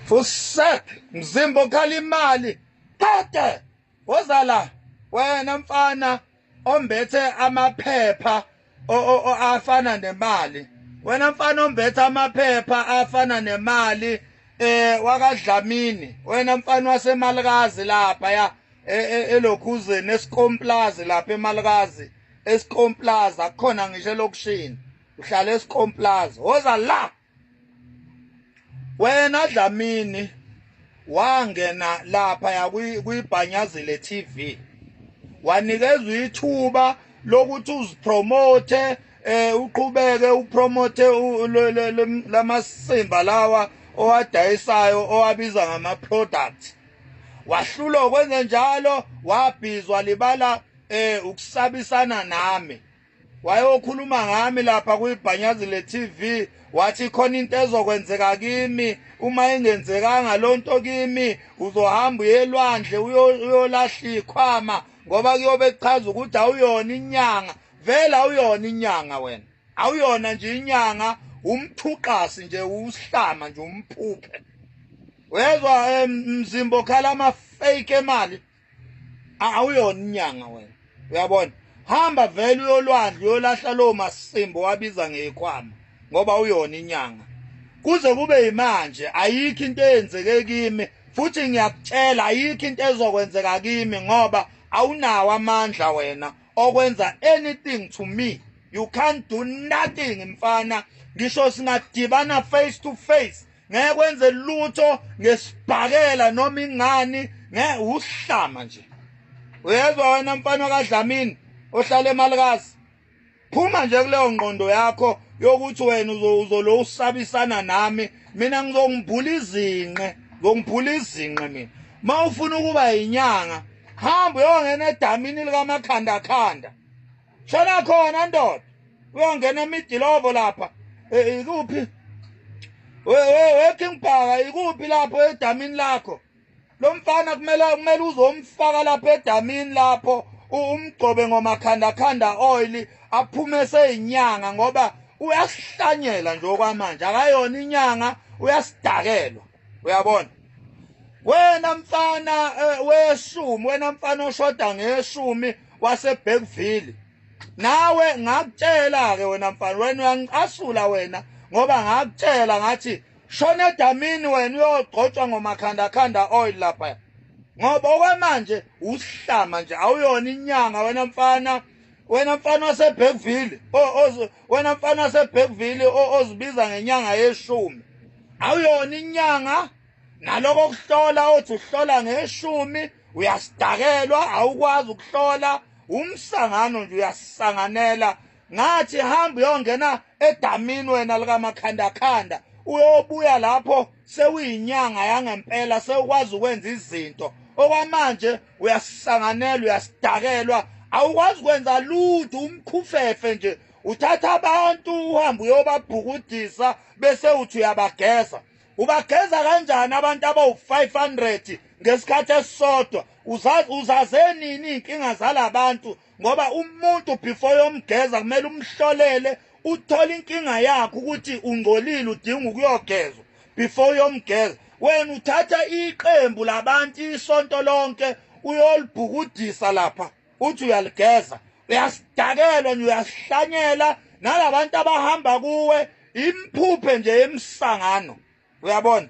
Fusek mzimba okhala imali kade woza la wena mfana ombethe amaphepha afana nemali, wena mfana ombethe amaphepha afana nemali wakaDlamini, wena mfana waseMalikazi lapha ya elokhuzeni eSkomplaza lapha eMalikazi, eSkomplaza akukhona ngisho elokishini, uhlala eSkomplaza. Woza la wena Dlamini, wangena lapha ya kuyibhanyazile TV, wanikezwa ithuba lokuthi uzipromote, uqhubeke upromote lamasimba lawa owadayisayo owabiza ngama products. Wahlulwa kwenze njalo, wabhizwa libala ukusabisana nami, wayokhuluma ngami lapha kuyibhanyazile TV, wathi khona into ezokwenzeka kimi, uma ingenzekanga lonto kimi uzohamba uye elwandle uyolahla ikhwama, ngoba kuyobe kuchaza ukuthi awuyona inyanga. Vele awuyona inyanga wena, awuyona nje inyanga, umthuqasi nje, usihlama nje, umphuphe. Uyezwa mzimba okhala ama fake emali, awuyona inyanga wena, uyabona? Hamba vele uyolwandle uyolahla lowo masimbo wabiza ngekhwama, ngoba uyona inyanga. Kuze kube yimanje ayikho into eyenzeke kimi, futhi ngiyakutshela ayikho into ezokwenzeka kimi, ngoba awunawo amandla wena okwenza anything to me. You can't do nothing mfana, ngisho singadibana face to face ngeke kwenze lutho ngesibhakela noma ingani, ngeke uhlama nje. Uyezwa wena mfana kaDlamini ohlala eMalikazi, phuma nje kuleyo ngqondo yakho yokuthi wena uzolo usabisana nami. Mina ngizongibhula izinqe, ngizongibhula izinqe mina. Mawufuna ukuba inyanga hamba uyongena edamini likaMakhanda khanda, shona khona ndoda, uyongena emidilovo lapha. Ikuphi we King Bhaka, ikuphi lapho edamini lakho? Lo mfana kumele uzomfaka lapha edamini lapho, umgcobe ngomakhanda khanda oil, aphume seyinyanga, ngoba uyasihlanyela nje okwamanje, akayona inyanga, uyasidakelwa. Uyabona wena mfana weshumi, wena mfana oshoda ngeshumi waseBergville, nawe ngakutshela ke wena mfana, wena uyangicasula wena, ngoba ngakutshela ngathi shona edamini wena uyogcotshwa ngomakhanda khanda oil lapha, ngoba okwamanje usihlama nje, awuyona inyanga wena mfana. Wena mfana waseBergville, wena mfana waseBergville ozibiza ngenyanga yeshumi, awuyona inyanga. Naloko kuhlola othi uhlola ngeshumi, uyasidakelwa, awukwazi ukuhlola, umsangano nje, uyasanganela. Ngathi hamba uyongena edamini wena likaMakhanda khanda, uyobuya lapho sewuyinyanga yangempela, sewukwazi ukwenza izinto. Okwamanje uyasanganela, uyasidakelwa, awukwazi ukwenza lutho, umkhufefe nje, uthatha abantu uhambe uyobabhukudisa bese uthi uyabageza. Ubageza kanjani abantu abawu-500 ngesikhathi esisodwa? Uzaze nini iy'nkinga zalabantu? Ngoba umuntu before yomgeza kumele umhlolele, uthole inkinga yakhe ukuthi ungcolile, udinga ukuyogezwa before uyomgeza. Wena uthatha iqembu labantu isonto lonke uyolibhukudisa lapha, uthi uyaligeza, uyasidakelwa nje, uyasihlanyela. Nalabantu abahamba kuwe imphuphe nje emsangano, uyabona?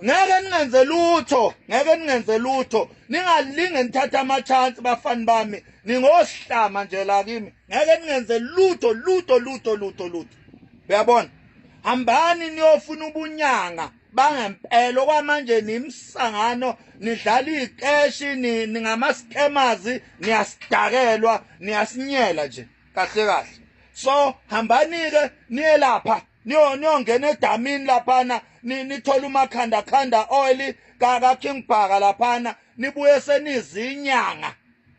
Ngeke ningenze lutho, ngeke ningenze lutho, ningalinge nithatha ama-chance bafani bami, ningosihlama nje la kimi, ngeke ningenze lutho lutho lutho lutho lutho, uyabona? Hambani niyofuna ubunyanga bangempela, okwamanje nimsangano, nidlala ikeshi, ningama-scammers, niyasidakelwa, niyasinyela nje kahle kahle. So hambani-ke niye lapha niyongena edamini laphana, nithole umakhanda khanda oil ka King Bhaka laphana, nibuye senizinyanga,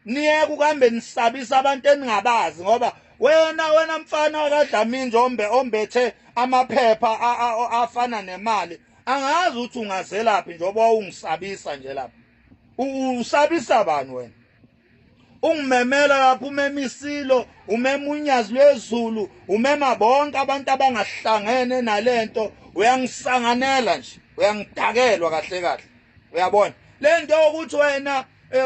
niyeke ukuhambe nisabisa abantu eningabazi. Ngoba wena mfana kaDlamini nje ombethe amaphepha afana nemali, angazi ukuthi ungazelaphi njengoba ungisabisa nje lapha. Usabisa bani wena? Ungimemela lapho, umema isilo, umema unyazi lwezulu, umema bonke abantu abangahlangene nalento, uyangisanganela nje. Uyangidakelwa kahle kahle, uyabona lento ukuthi wena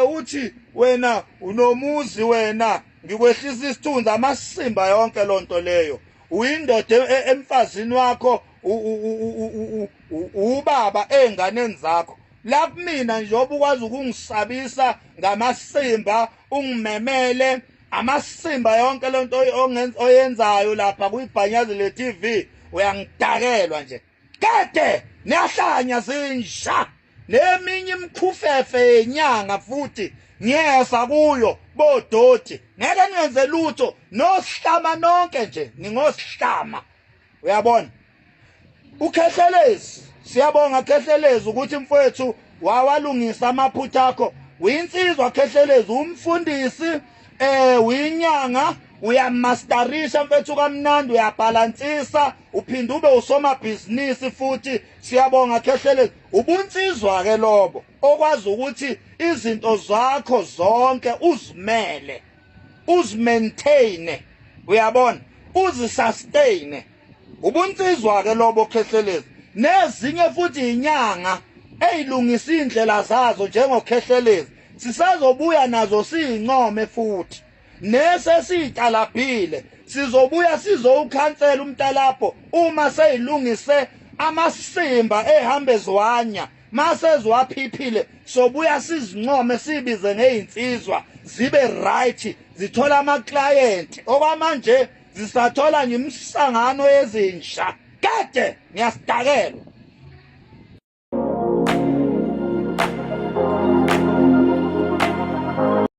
uthi wena unomuzi, wena ngikwehlisa isithunzi, amasimba yonke lonto leyo. Uyindoda emfazini wakho, ubaba ezinganeni zakho. La kumina njengoba ukwazi ukungisabisa ngamasimba, ungimemele amasimba yonke lento oyenzayo lapha kuyibhanyazi le TV, uyangidakelwa nje. Kade niyahlanya zinja neminye imkhufefe yenyanga futhi ngiyesa kuyo bodoti, ngeke ningenze lutho, nosihlama nonke nje ningosihlama, uyabona. Ukhehlelezi, siyabonga Khehlelezi ukuthi mfowethu wawalungisa amaphutha akho. Uyinsizwa Khehlelezi, umfundisi, uyinyanga, uyamasterisha mfethu kamnandi, uyabhalansisa, uphinde ube usomabhizinisi futhi. Siyabonga Khehlelezi, ubunsizwa ke lobo okwazi ukuthi izinto zakho zonke uzimele, uzimaintain, uyabona, uzisustain. Ubunsizwa ke lobo Khehlelezi. Nezinye futhi inyanga eyilungisa indlela zazo njengoKhehlelezi, sisazobuya nazo siyincome futhi. Nese siyitalabhile sizobuya sizowukhansela umtalapho uma seyilungise amasimba ehambe eziwanya, mase ziwaphiphile sobuya sizincome, sibize ngezinsizwa zibe right, zithola ama client. Okwamanje zisathola nje imsangano yezinsha. Kade ngiyasidakelwa.